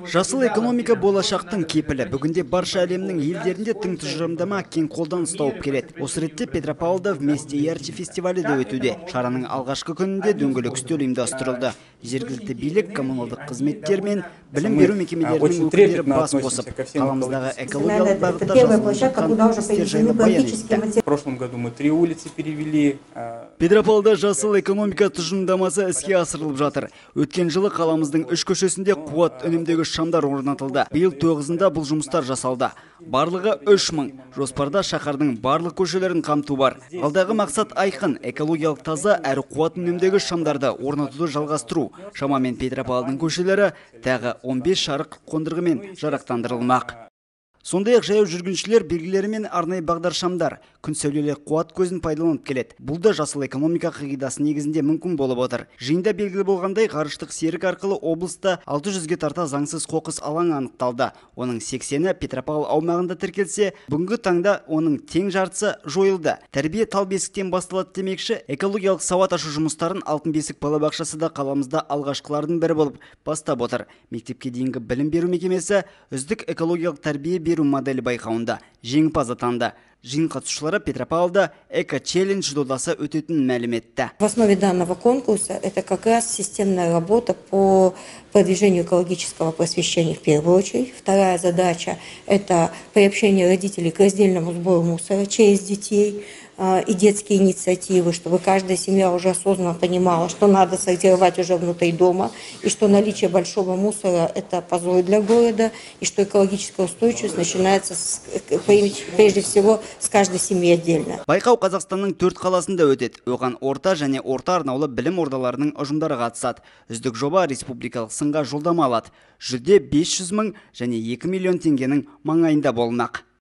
Жасыл экономика – болашақтың кепілі. Бүгінде барша әлемнің елдерінде тың тұжырымдама кең қолданыс тауып келеді. Осы ретте Петропавлда «Вместе ярче» фестивалі де өтуде. Шараның алғашқы күнінде дөңгелек үстел ұйымдастырылды. Жергілікті билік, коммуналдық қызметтер мен білім беру мекемелерінің өкілдері бас қосып, қаламыздағы экологиялық бағытта жасалып жатқан істер жайлы баян етті. В прошлом году мы три улицы перевели. Петропавлда жасыл экономика тұжырымдамасы іске асырылып жатыр. Өткен жылы қаламыздың үш көшесінде қуат үнемдегіш шамдар орнатылды. Биыл тоғызында бұл жұмыстар жасалды. Барлығы 3000. Жоспарда шаһардың барлық көшелерін қамту бар. Алдағы мақсат айқын: экологиялық таза әрі қуат үнемдегіш шамдарды орнатуды жалғастыру. Шамамен Петропавлдың көшелері тағы 15 жарық қондырғымен жарықтандырылмақ. Сондай-ақ жаяу жүргіншілер белгілері мен арнайы бағдаршамдар, күн сәулелі қуат көзін пайдаланып келеді. Бұл да жасыл экономика қағидасы негізінде мүмкін болып отыр. Жиында белгілі болғандай, ғарыштық серік арқылы облыста 600-ге тарта заңсыз қоқыс алаңы анықталды. Оның 80-і Петропавл аумағында тіркелсе, бүгінгі таңда оның тең жартысы жойылды. Тәрбие тал бесіктен басталады демекші, экологиялық сауат ашу жұмыстарын «Алтын бесік» балабақшасы да қаламызда алғашқылардың бірі болып бастап отыр. Мектепке дейінгі білім беру мекемесі «Үздік экологиялық тәрбие беру моделі» байқауында жеңімпаз атанды. Жиын қатысушылары Петропавлда эко-челлендж додасы өтетінін мәлім етті. В основе данного конкурса это как раз системная работа по продвижению экологического просвещения в первую очередь. Вторая задача – это приобщение родителей к раздельному сбору мусора через детей и детские инициативы, чтобы каждая семья уже осознанно понимала, что надо сортировать уже внутри дома, и что наличие большого мусора – это позор для города, и что экологическая устойчивость начинается прежде всего с каждой семьи отдельно. Байқау Қазақстанның төрт қаласында өтеді. Оған орта және орта арнаулы білім ордаларының ұжымдары қатысады. Үздік жоба республикалық сынға жолдама алады. Жүлде 500 мың және 2 миллион теңгенің маңайында болмақ.